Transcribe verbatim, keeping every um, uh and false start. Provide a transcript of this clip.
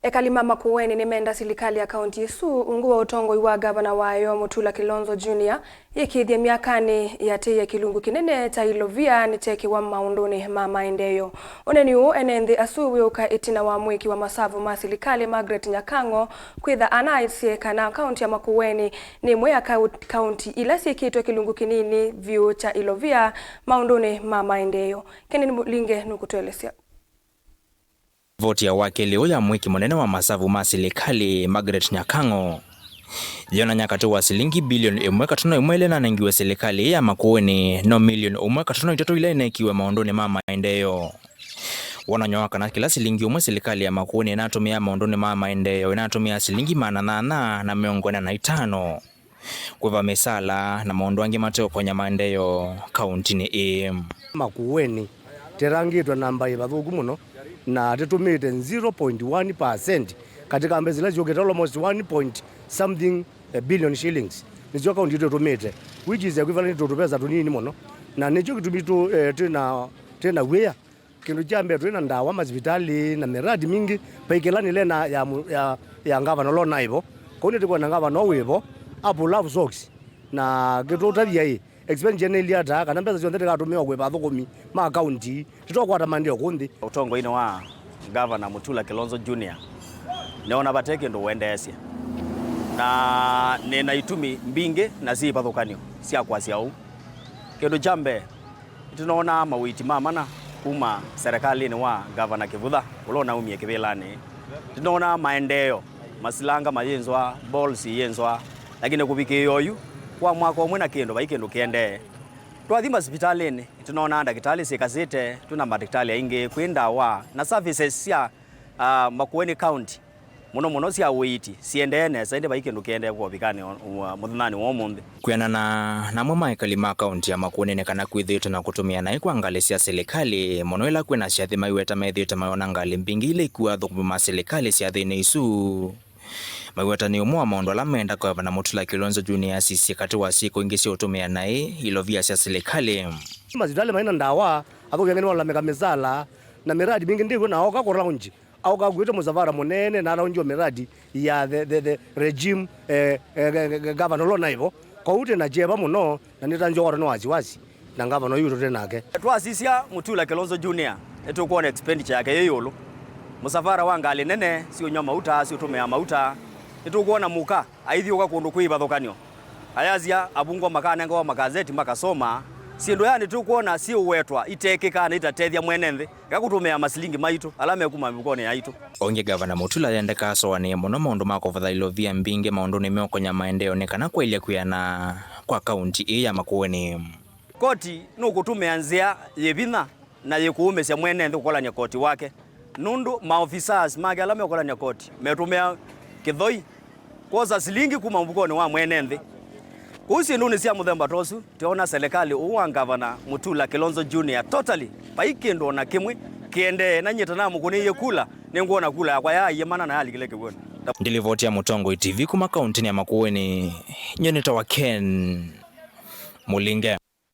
Ekali ma Makueni nĩmenda silikalĩ ya kaunti ĩsu, ungu wa ũtongoi wa ngavana wayo Mutula Kilonzo Junior, yĩkĩĩthye myakanĩ yatĩĩe kĩlungu kĩnene kya ilovia nĩkyekĩwa maũndũnĩ ma maendeeo. Ũneeni ũũ ene nthĩ asu wĩũka ĩtina wa mwĩki wa masavu ma silikalĩ Margaret Nyakang'o kwĩtha anaisye kana kaunti ya Makueni nĩ ĩmwe ya kau-, kaunti ila syĩkĩtwe kĩlungu kĩnini vyũ kya ilovia maũndũnĩ ma maendeeo. Kennedy Mulinge nũkũtũelesya. Voti ya wakeli ũũ ya mwĩki mũnene wa masavu ma silikalĩ, Margaret Nyakang'o, yonany'a katĩ wa silingi bilioni ĩmwe katono ĩmwe ila inanengiwe silikalĩ ya Makueni, no milioni ũmwe katono itatũ ila ineekiwe maũndũnĩ ma maendeeo. Wonany'o wa kana kĩla silingi ũmwe silikalĩ ya Makueni ĩnatũmĩa maũndũnĩ ma maendeeo ĩnatũmĩa silingi maana nyanya na mĩongo ĩna na itano kũĩva mĩsala na maũndũ angĩ mateũkonya maendeeo kauntinĩ ĩĩ. Makueni tĩrangĩtwe namba ĩ vathũku mũno, na tĩtũmĩte zero point one percent katika mbesa ila syũkĩte, almost one point something, eh, billion shillings nĩsyo kaunti yitũ ĩtũmĩte, which is equivalent to tũvesa tũnini mũno, na nĩkyo kĩtumi tũ, eh, twĩna, twĩna wĩa. Kĩndũ kya mbee, twĩ na ndawa, masivitalĩ na miradi mingĩ. Vaikĩlanĩle na ya, mu- ya, ya ngavana ũla ũnaĩ vo. Kwoou nĩtũkwenda ngavana ũũ wĩ vo apũla socks na kĩtũtavya ĩ, expenditure nĩ ĩilyĩ ata, kana mbesa syonthe tikatũmĩwa kũĩva athũkũmi ma kaunti, tũtokwata maendeeo kũũ nthĩ. Ũtongoinĩ wa Ngavana Mutula Kilonzo Junior, nĩona vate kĩndũ ũendeesye, na nĩ na itumi mbingĩ na syĩ ivathũkany'o sya kwasya ũu. Kĩndũ kya mbee, nĩtũnoonaa mawĩti ma mana kuma serĩkalĩnĩ wa Ngavana Kĩvutha, ũla ũnaumie kĩvĩlanĩ. Nĩtũnoonaa maendeeo, masilanga mayĩnzwa, balls iyĩnzwa, lakini kũvikĩĩa oyu, kwa mwaka ũmwe na kĩndũ, vai kĩndũ kĩendee. Twathi masivitalĩnĩ, nĩtũnoonaa ndakĩtalĩ syĩkasĩte, twĩ na madakĩtalĩ aingĩ, kwĩ ndawa, na services sya, ah, Makueni County, mũno mũno sya ũiiti, siendee nesa, ĩndĩ vai kĩndũ kĩendee kũovikanĩ o- o- mũthenyanĩ wa ũmũnthĩ. Kwĩanana na amwe ma ekali ma kaunti ya Makueni, nĩ kana kwĩthĩĩtwe na kũtũmĩa naĩ kwa ngalĩ sya silikalĩ, mũno ĩla kwĩna syathĩ, maiweta methĩĩtwe mayona ngalĩ mbingĩ ila ikuaa athũkũmi ma silikalĩ syathĩnĩ isu. Maiweta nĩ ũmwe wa maũndũ ala menda kwa Ngavana Mutula Kilonzo Junior asisye katĩ wa syĩko ingĩ sya ũtũmĩa naĩ ilovia sya silikalĩ. Masivitalĩ maina ndawa, athũkũmi angĩ nĩmalalamĩka mĩsala, na miradi mingĩ ndĩw'o na oka kũ launch. Aũka akuĩte mũsavara mũnene na alaunjiwa miradi ya the, the, the regime, eh, eh, eh, eh, ngavana ũla ũnaĩ vo. Kwoou twĩ na kyeva mũno, na nĩtanzĩwa kwatwa nĩ wasiwasi na ngavana ũyũ witũ twĩ nake. Twasisya Mutula Kilonzo Junior, nĩtũkwona expenditure yake yĩ ĩũlũ. Mũsavara wa ngalĩ nene siũnywa mauta, siũtũmĩaa mauta. Nĩtũkwona mũka aithiũka kũndũ kwĩ ivathũkany'o, ayasya avungwa makanengawa makazeti makasoma. Syĩndũ yani tũkwona siũwetwa itekĩkaa na itatethya mwene nthĩ, eka kũtũmĩa masilingi maitũ ala mekuma mĩvukonĩ yaitũ. Ũngĩ, Ngavana Mutula yendekaa asũanĩe mũno maũndũ ma kũvatha ilovia mbingĩ maũndũnĩ meũkonya maendeeo nĩ kana kwaĩlya kwĩana kwa kaunti ĩĩ ya Makueni. Koti nũkũtũmĩa nzĩa yĩ vinya na yĩkũũmĩsya mwene nthĩ kũkolany'a koti wake, nũndũ maofisas make ala meũkolany'a koti metũmĩa kĩthoi kwosa silingi kuma mũvukonĩ wa mwene nthĩ. Kũu syĩndũnĩ sya mũthemba ta ũsu, tĩona selekalĩ ũũ wa Ngavana Mutula Kilonzo Junior totally vai kĩndũ o na kĩmwe kĩendee, na nyie tanamũkũnĩie kula, nĩngwona kula yakwa yaaie mana na yalikile kĩw'ũnĩ. Ndilivoti ya Mũtongoi T V kuma kauntinĩ ya Makueni, nyie nĩtawa Ken Mũlinge.